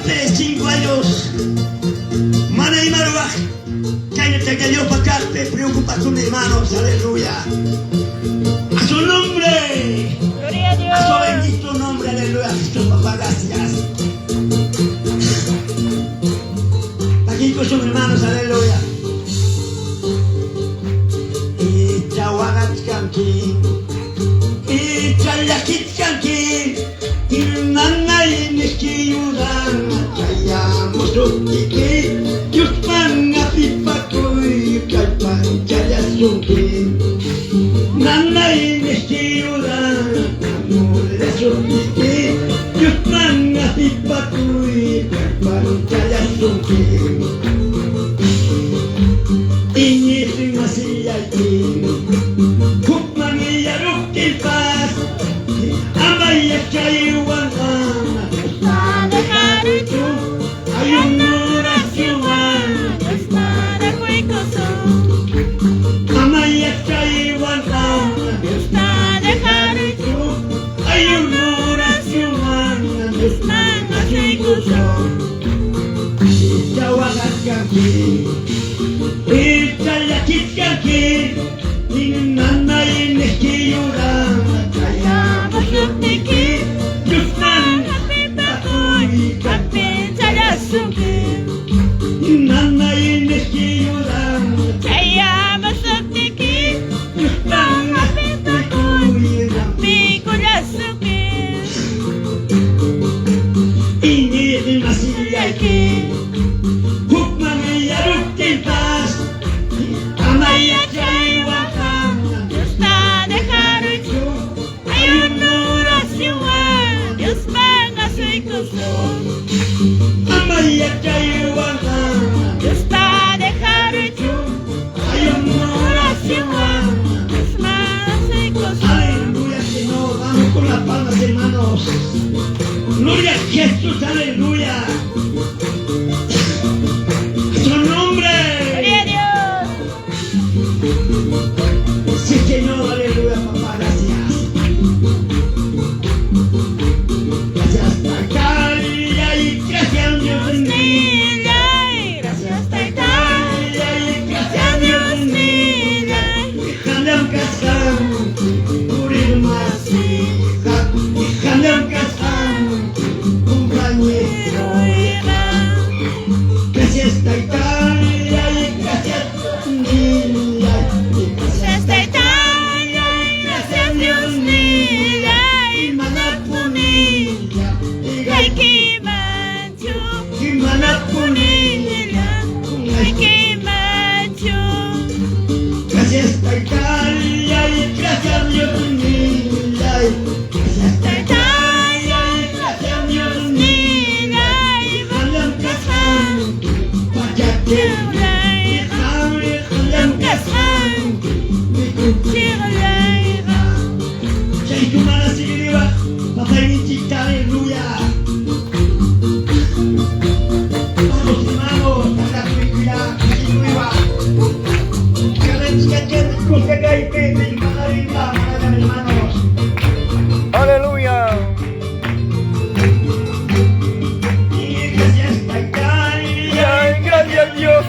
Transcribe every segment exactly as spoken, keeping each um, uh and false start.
Tres, cinco años, mana ima ruwaq, chayña Tayta Diospa caqpi preocupación, hermanos, aleluya. A su nombre. Gloria a Dios. A su bendito nombre, aleluya, Jesús, papá, gracias. Taquiycuchun, hermanos, aleluya. Icha waqachcanqui, icha llaquit canqui, nanay mishquiyüdan chayamuśhuptiqui, Diosman apipacuy, kallpanchallaśhunqui. Nanay mishquiyüdan amulläśhuptiqui, Diosman apipacuy, kallpanchallaśhunqui. Iñiqui masillayqui, jucman yaruptinpas, ama yaćhaywan ama Diosta dejaruychu, ayuno oracionwan Diosman mañacuycuchun. Ama yaćhaywan ama Diosta dejaruychu, ayuno oracionwan Diosman mañacuycuchun. Icha waqachcanqui, icha llaquit canqui, nin nanay mishquiyüdan chayamuśhuptiqui, Diosman apipacuy, kallpanchallaśhunqui. Nin nanay mishquiyüdan chayamuśhuptiqui, Diosman apipacuy, llampiycullaśhunqui. Iñiqui masillayqui, jucman yaruptinpas, ama yaćhaywan ama Diosta dejaruychu, ayuno oracionwan Diosman mañacuycuchun. Ama yaćhaywan ama Diosta dejaruychu, ayuno oracionwan Diosman mañacuycuchun. Aleluya, Señor. Vamos con las palmas, hermanos. Gloria a Jesús, aleluya. Su nombre. Gloria a Dios. Sí, Señor, aleluya, papá, gracias. Gracias, Taytallay, gracias, Diosnillay. Gracias, Taytallay, gracias, Diosnillay. Qamllam kashanqui, purirmasiqa, qamllam kashanqui, compañero ima. Gracias, Taytallay, gracias, Diosnillay. Gracias, Taytallay, gracias, Diosnillay. Manapuni llapillayquimanchu, manapuni llapillayquimanchu. Gracias, Taytallay, gracias, Diosnillay. Gracias, Taytallay, gracias, Diosnillay. Qamllam kashanqui pachaćhüllay, qamllam kashanqui micuchïllayqa. Chayćhu mana sirbiwaq papayninchicta, aleluya. Vamos, hermanos, cantacuycuyá, cushicuywan. Cananchicachá cuscacaypi, hermanos. Aleluya. Gracias, Taytallay, gracias, Dios.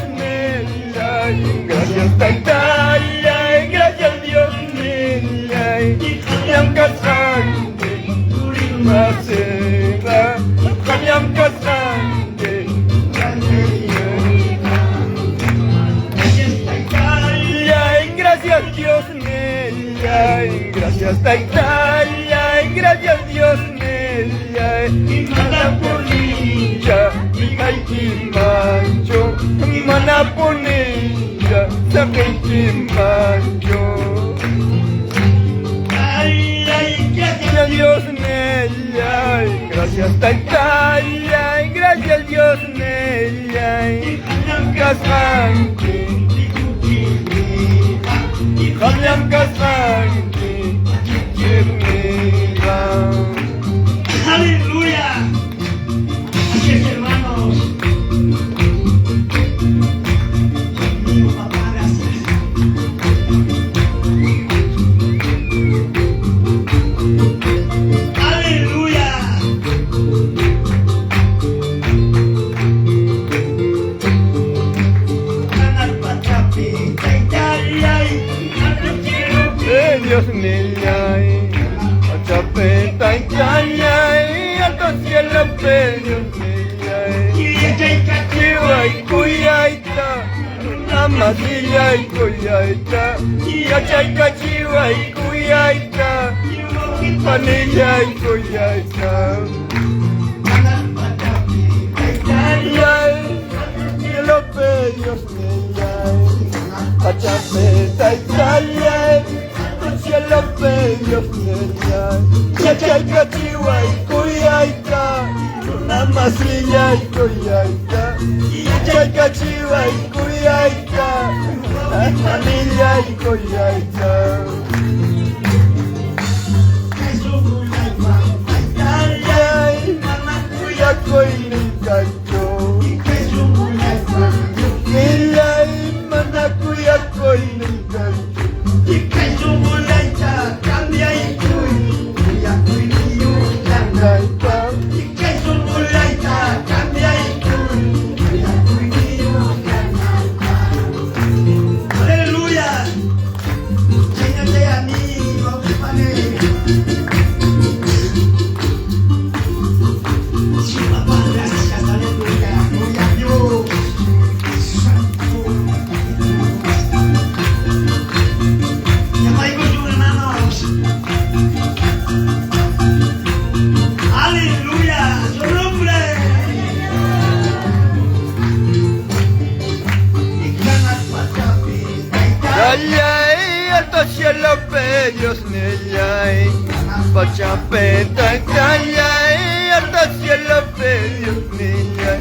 Gracias, Taytallay, gracias, Diosnillay. Qamllam kashanqui, purirmasiqa, qamllam kashanqui. Gracias, Taytallay, gracias, Diosnillay. Gracias, Taytallay, gracias, Diosnillay. Manapuni llapillayquimanchu, manapuni saqiyquimanchu. Ay, ay, gracias, Diosnillay. Gracias, Taytallay, gracias, Diosnillay. Qamllam kashanqui, qamllam kashanqui, chiqniqui. Aleluya. Así es, hermanos. Dios, papá, gracias. Aleluya. Yachaykachiway kuyayta, nuna masillay kuyayta, yachaykachiway kuyayta, panillay kuyayta. Yay, cielopi Diosnillay, pachapi Taytallay, cielopi Diosnillay, yachaykachiway kuyayta, nuna masillay kuyayta, yachaykachiway kuyayta, panillay kuyayta. Yay, mana kuyakuynin kanchu. Illay, mana kuyakuynin kanchu. Kay sumulayta cambiaycuy, kuyakuyniyu canaypä. Kay sumulayta cambiaycuy, kuyakuyniyu canaypä. Aleluya. Señor, te amigo, Padre. Sí, papá, gracias, aleluya, gloria a Dios. Santo. Ya va, hermanos. Aleluya, su nombre. Allay alto cielopi Diosnillay, pachapi Taytallay, alto cielopi Diosnillay,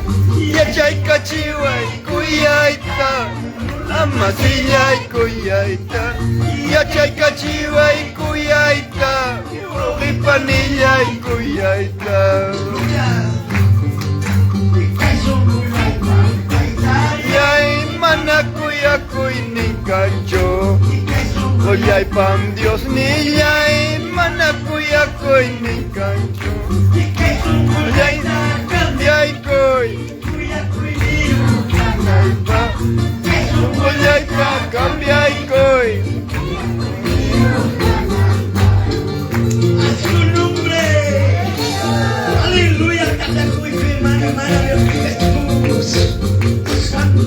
yachaykachiway kuyayta, nuna masillay kuyayta, yachaykachiway kuyayta, wawqi panillay kuyayta. Yay, mana kuyakuynin kanchu. Qullaypam Diosnillay, mana kuyakuynin kanchu. Qullayta cambiaycuy. Qullayta cambiaycuy. A su nombre. Aleluya, canta con mi hermano, hermana, Dios, Jesús Santo.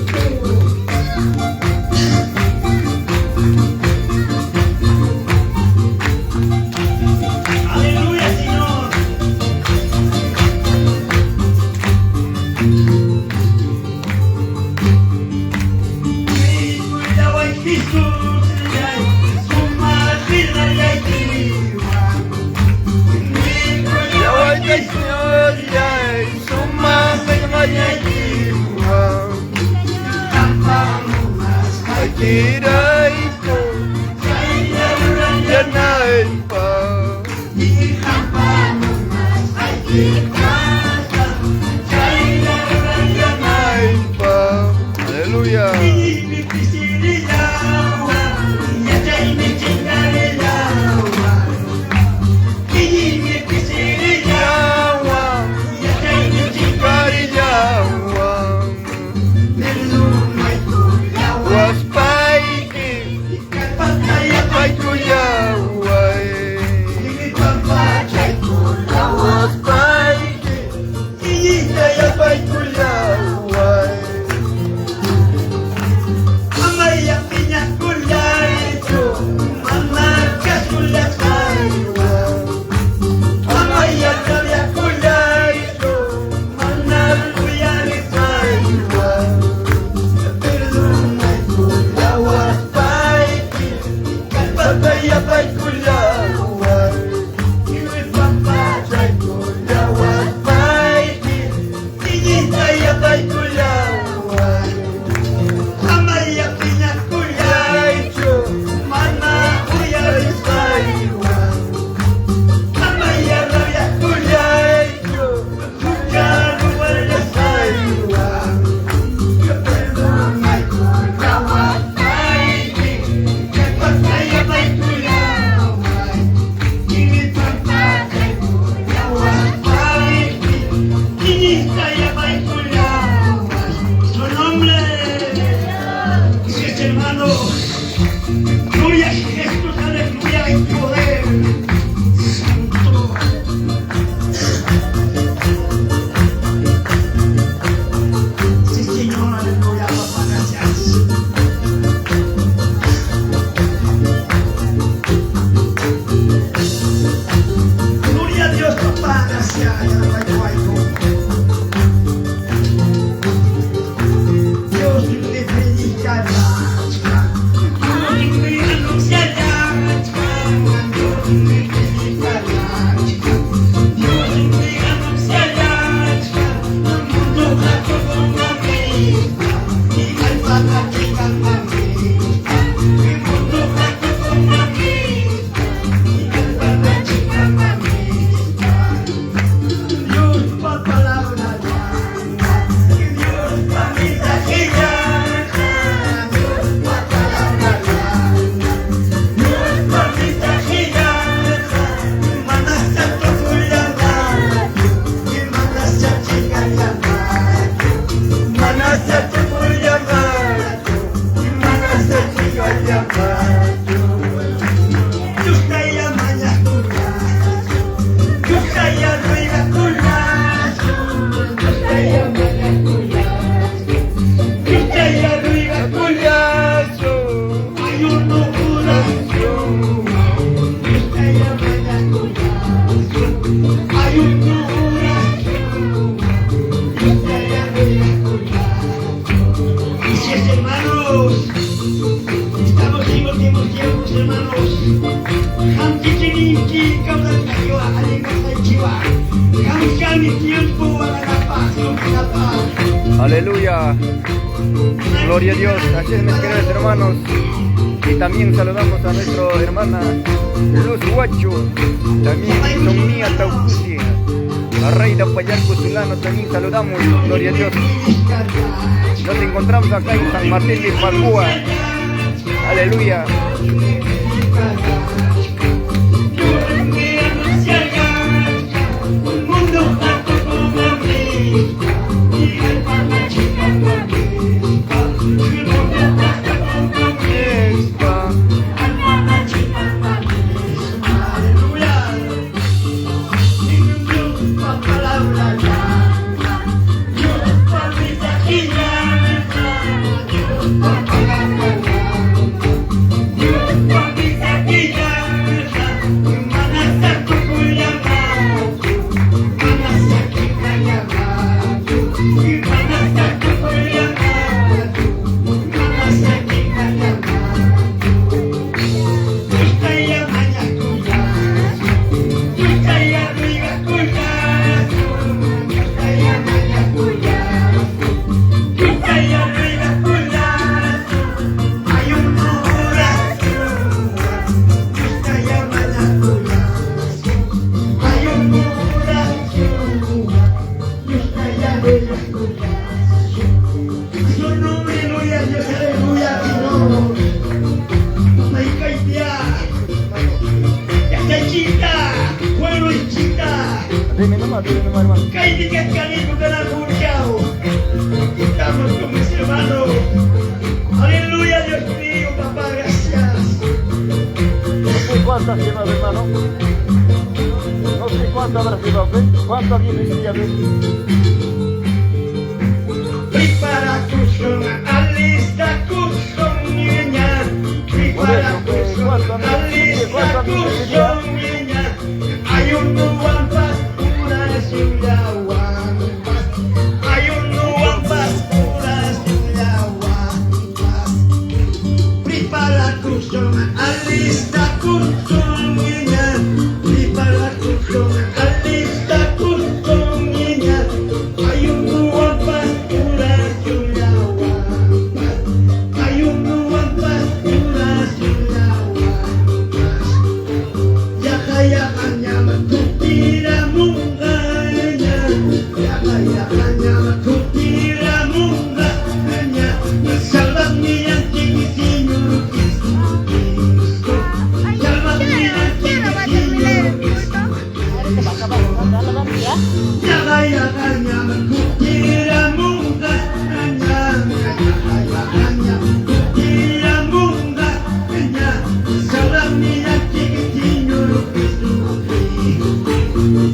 Aleluya, Señor. Yawayta Señorllay, sumä millwallayquiwan. Tiraycü yanaypä. Aleluya. Waspayqui yapaycullaway. Waspayqui Aleluya. Gloria a Dios. Así es, mis queridos hermanos. Y también saludamos a nuestra hermana Luz Huacho. También son mía Taucusi. A Rey de Payarco Tulano también saludamos. Gloria a Dios. Nos encontramos acá en San Martín de Pacúa. Aleluya. Su nombre, gloria a Dios, aleluya, Señor. Ay, caypi'a. Yachaychita, pueblo ichita. Dime nomás, dime nomás, hermano. Caypi cachcanico, canacuchao. Estamos con mis hermanos. Aleluya, Dios mío, papá, gracias. No sé cuántas llevas, hermano. No sé cuánto habrás llevado, ¿ve? ¿Cuánto alguien decía, ve? Preparacushun, alistacushunña. Por eso, pues, ¿cuánto, amigo? Sí, ¿cuánto, amigo? Alistacushunña. Ayunuwanpas, oracionllawanpas. Ayunuwanpas, oracionllawanpas. Preparacushun, alistacushunña. Preparacushun, alistacushunña. Ayunuwanpas, oracionllawanpas. Ayunuwanpas, oracionllawanpas. Yaqa, yaqañam cutiramunqaña. Yaqa, yaqañam cutiramunqaña. Salvadorninchik Señor Jesucristo. Salvadorninchik Señor Jesucristo. Yaqa, yaqañam cutiramunqaña. Yaqa, yaqañam cutiramunqaña. Salvadorninchik Señor Jesucristo.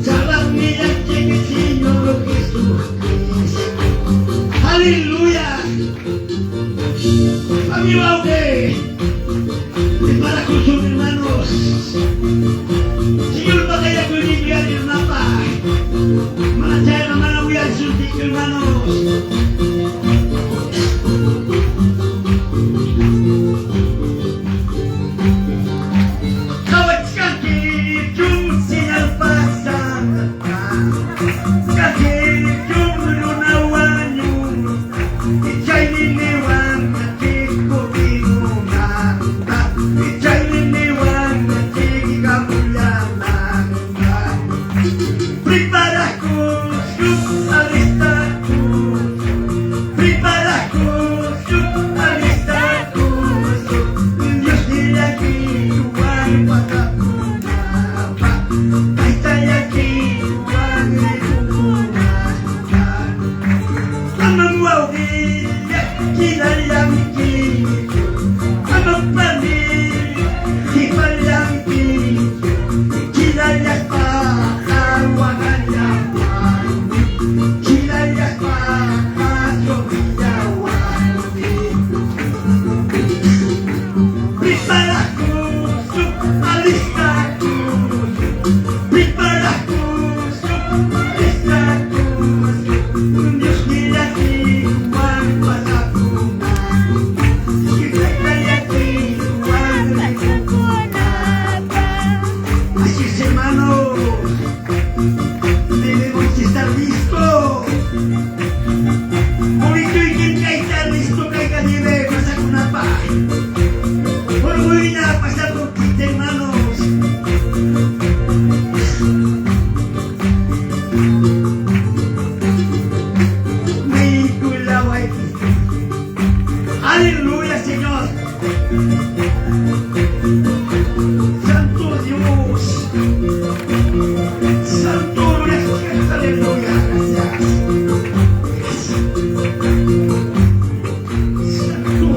Salvadorninchik Señor Jesucristo. Aleluya. Amigo, auge. Preparacushun, hermanos. Señorpa callacuyninpi allinmapa. Mana chayqa mana uyalisunchikchu, hermanos. Qawachkanki, chunchillan pasan. Cajillo nuna wañun, chaymi niwan chicuchinunanta, chaymi niwan chicamullänanta. Preparacushun, alistacushun, preparacushun, alistacushun, Dios llaquilluwan pasacunanpaq. Tayta llaquilluwan ricunanpaq. Amam wawqilla, quidallanquichu. Amam panilla, quipallanquichu. Quidallaspaqa waqallawanmi. Quidallaspaqa chupillawanmi. Preparacushun, alistacushun, preparacushun, alistacushun, Dios llaquilluwan pasacunanpaq. Puricuyquim cayta listo caycälimuy pasacunapä. Puricuyña pasacuptiquita, hermanos. Niycuy lawaypi. Aleluya, Señor. Santo Dios. Santo, gracias. Aleluya, gracias. Santo.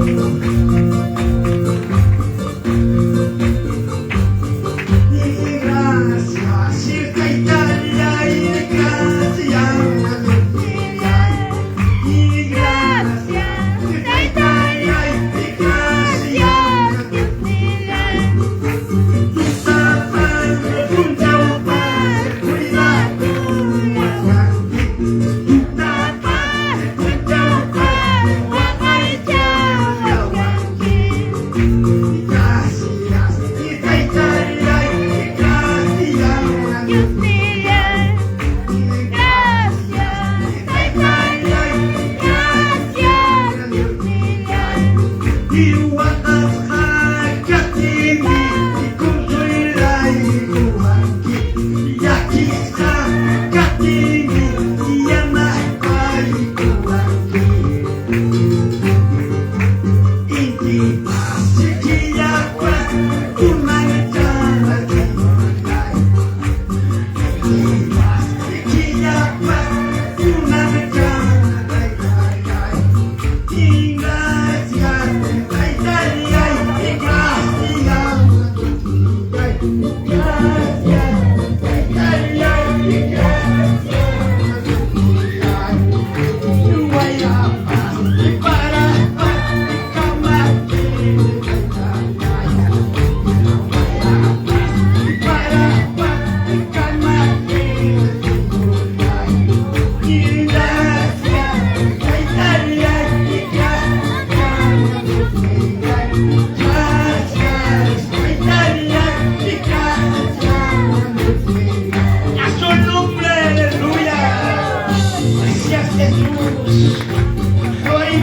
A su nombre, aleluya. Gracias, Jesús. Gloria,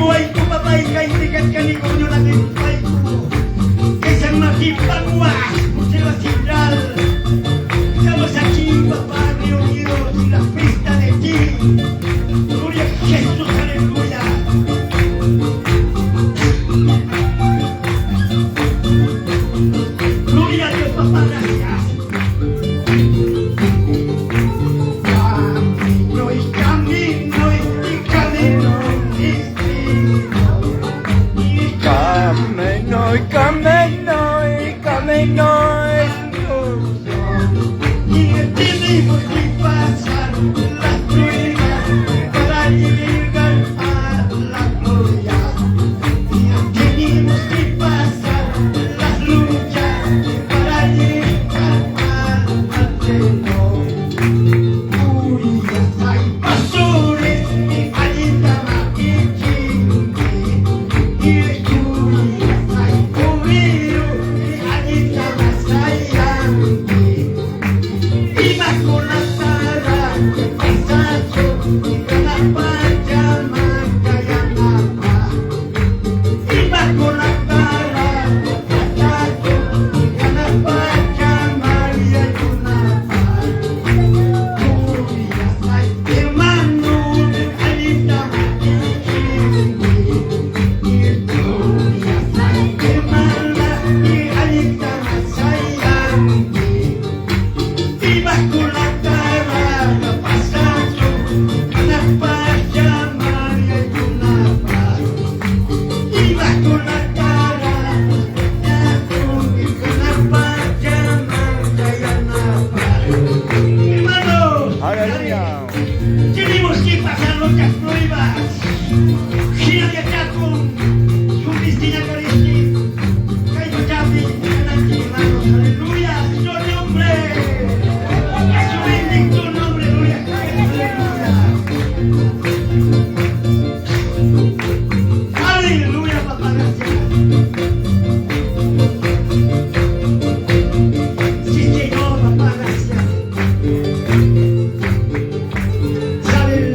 papá, y que te caiga con una de tu cuerpo. Que se me equipa, muchas gracias. Estamos aquí, papá, reunidos en la fiesta de ti. Gloria a Jesús, aleluya. Gloria a Dios, papá, gracias. Camino y camino, y camino, y camino, y camino, y camino, y camino. Y tenemos que pasar las pruebas para llegar a la gloria. Y tenemos que pasar las luchas para llegar al, al cielo. Gloria al Pastor, y ahí está. Hermanos, aleluya. Tenemos que pasar muchas pruebas. Gira de acá con su piscina, Caristi. Caigo ya, hermanos. Aleluya. Señor, nombre. A su bendito nombre, gloria. Aleluya. Aleluya, papá, gracias. Sí, Señor, papá, gracias. Aleluya.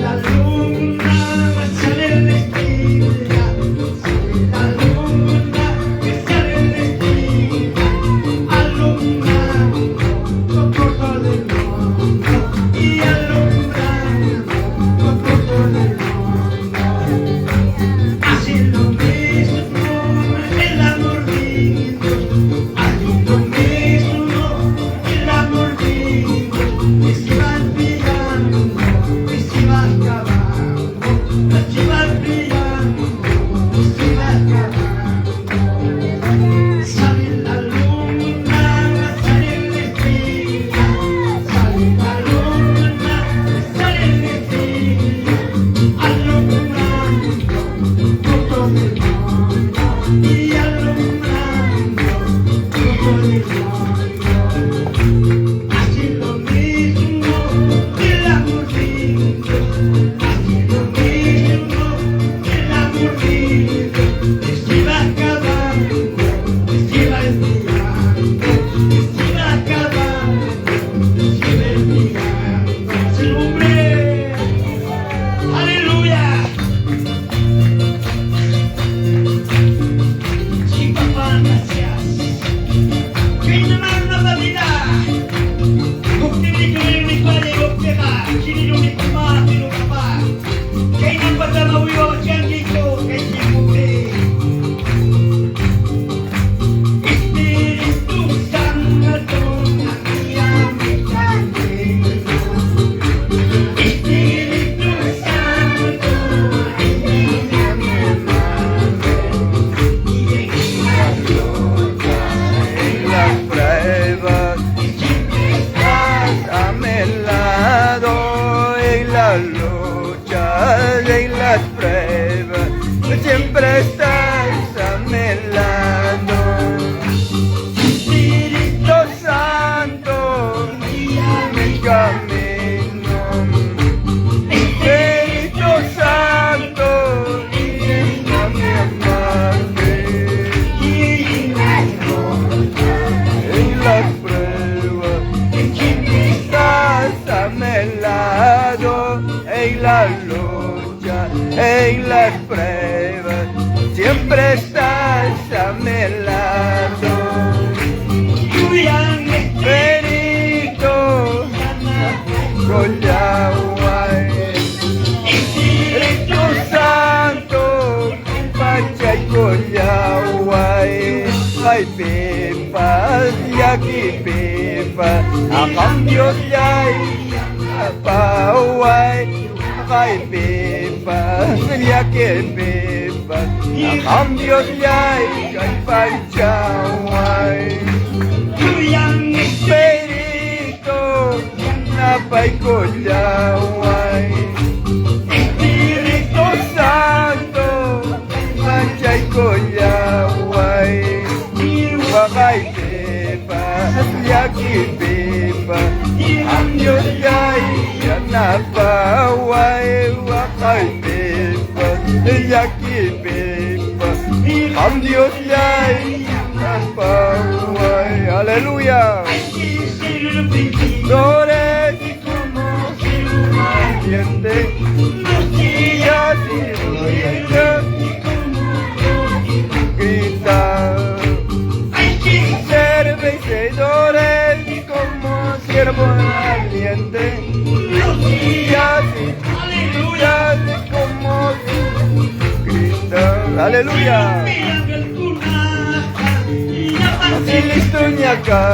En las pruebas siempre estás a mi lado. Espíritu Santo, guía mi camino. Espíritu Santo, guía mi amante. En las pruebas siempre estás a mi lado. En la lucha, en las pruebas, siempre estás a mi lado. Espíritu, Espíritu Santo, pachaycullaway, kaypipas, llaquipipas, a cambio de ahí, apaway, kaypipas, llaquipipas, a cambio de ahí, kaypachaway. Espíritu, napaycullaway. Espíritu Santo, manchaycullaway. Waqaypipas, llaquipipas, amyullay, yanapaway. Waqaypipas, llaquipipas, amyullay, yanapaway. Aleluya. Adoré como sirviente, no sigas sirviendo como grita. Hay que ser vencedores como siervo valiente, no sigas sirviendo como grita. Aleluya. Fácil esto ni acá.